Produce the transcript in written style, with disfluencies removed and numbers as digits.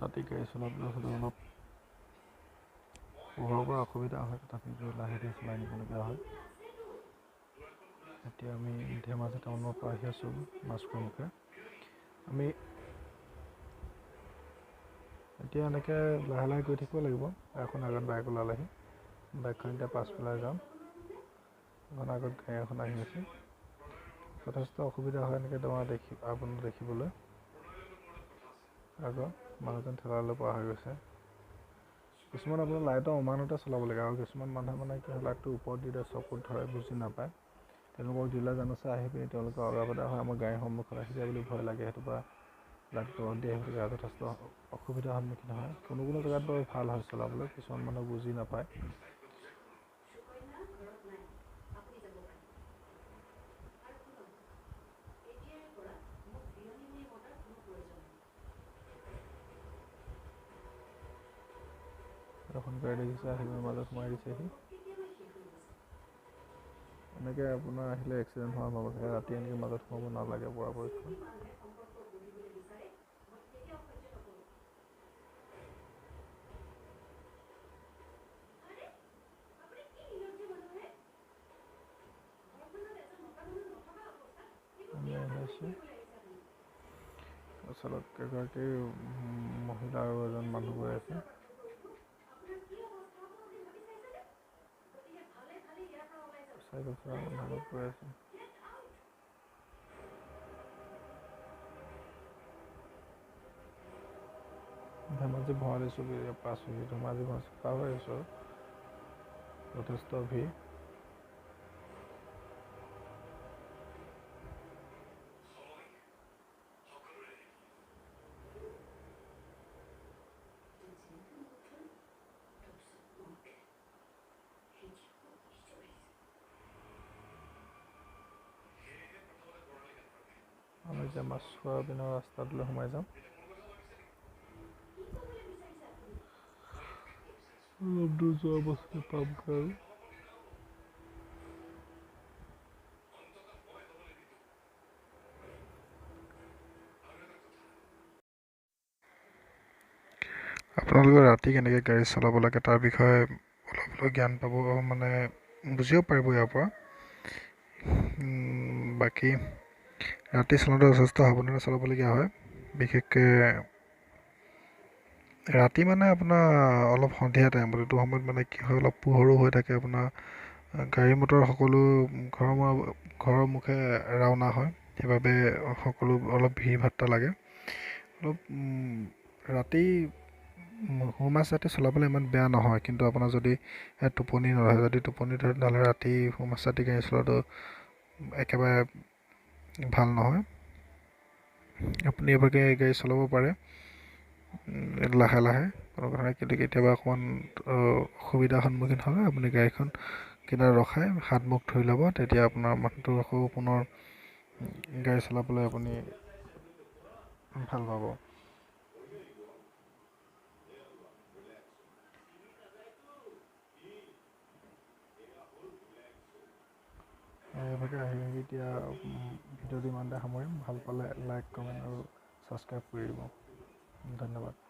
ৰাতি গাড়ী চলাবলৈ হ'লে অলপ পোহৰৰ পৰা অসুবিধা হয়, তথাপিও লাহে ধীৰে চলাই নিবলগীয়া হয়। এতিয়া আমি ধেমাজি টাউনৰ পৰা আহি আছোঁ মাছখোৱা মুখে। আমি এতিয়া এনেকৈ লাহে লাহে গৈ থাকিব লাগিব। এখন আগত বাইক ওলালেহি, বাইকখন এতিয়া পাছফালে যাম। এখন আগত গাড়ী এখন আহি আছে। যথেষ্ট অসুবিধা হয় এনেকৈ তোমাৰ দেখি আপোনাৰ দেখিবলৈ। আগত মানুহজন ঠেলালৈ পৰা হৈ গৈছে। কিছুমান আপোনাৰ লাইটৰ অমানতে চলাব লাগে, আৰু কিছুমান মানুহে মানে কি হয় লাইটটো ওপৰত দি দিয়ে, চকুত ধৰে, বুজি নাপায়। তেওঁলোকক দিলে জানোচা আহি পিনি তেওঁলোকৰ অগাপদা হয় আমাৰ গাড়ীৰ সন্মুখত আহি যায় বুলি ভয় লাগে, সেইটো পৰা লাইট তলত দি আহিব লাগে, যথেষ্ট অসুবিধাৰ সন্মুখীন হয়। কোনো কোনো জেগাত বাৰু ভাল হয় চলাবলৈ, কিছুমান মানুহে বুজি নাপায়। এখন গাড়ী দেখিছে আহি মাজত সোমাই দিছেহি। এনেকৈ আপোনাৰ আহিলে এক্সিডেণ্ট হোৱাৰ সম্ভাৱনা থাকে। ৰাতি এনেকৈ মাজত সোমাব নালাগে পৰাপক্ষত। আমি আহি আছোঁ। চালক এগৰাকী মহিলা আৰু এজন মানুহ গৈ আছে। চাইকেল চলাই মানুহ গৈ আছে। ধেমাজি ভঁৰালী চুবুৰী পাইছোঁহি। ধেমাজি ভঁৰালী পাৰ হৈ আহিছোঁ আৰু যথেষ্ট ভিৰ। আমি এতিয়া মাছখোৱা পিনৰ ৰাস্তাটোলৈ সোমাই যাম। অলপ দূৰ যোৱাৰ পাছতে পামগৈ আৰু। আপোনালোকে ৰাতি কেনেকৈ গাড়ী চলাব লাগে তাৰ বিষয়ে অলপ অলপ জ্ঞান পাব, মানে বুজিব পাৰিব ইয়াৰ পৰা। বাকী ৰাতি চলাওঁতে যথেষ্ট সাৱধানে চলাবলগীয়া হয়। বিশেষকৈ ৰাতি মানে আপোনাৰ অলপ সন্ধিয়া টাইমত, এইটো সময়ত মানে কি হয় অলপ পোহৰো হৈ থাকে, আপোনাৰ গাড়ী মটৰ সকলো ঘৰৰ মুখে ৰাওনা হয়, সেইবাবে সকলো অলপ ভিৰ ভাট্টা লাগে। অলপ ৰাতি সোঁ-মাজ ৰাতি চলাবলৈ ইমান বেয়া নহয়, কিন্তু আপোনাৰ যদি টোপনি নধৰে, যদি টোপনি ধৰে তেনেহ'লে ৰাতি সোঁ-মাজ ৰাতি গাড়ী চলোৱাটো একেবাৰে ভাল নহয়। আপুনি এইভাগে গাড়ী চলাব পাৰে লাহে লাহে, কোনো কথা নাই। কিন্তু কেতিয়াবা অকণমান অসুবিধাৰ সন্মুখীন হ'লে আপুনি গাড়ীখন কিনাৰত ৰখাই হাত মুখ ধুই ল'ব, তেতিয়া আপোনাৰ মানুহটো আকৌ পুনৰ গাড়ী চলাবলৈ আপুনি ভাল পাব। এইভাগে আহি আহি এতিয়া ভিডিঅ'টো ইমানতে সামৰিম। ভাল পালে লাইক, কমেণ্ট আৰু ছাবস্ক্ৰাইব কৰি দিব। ধন্যবাদ।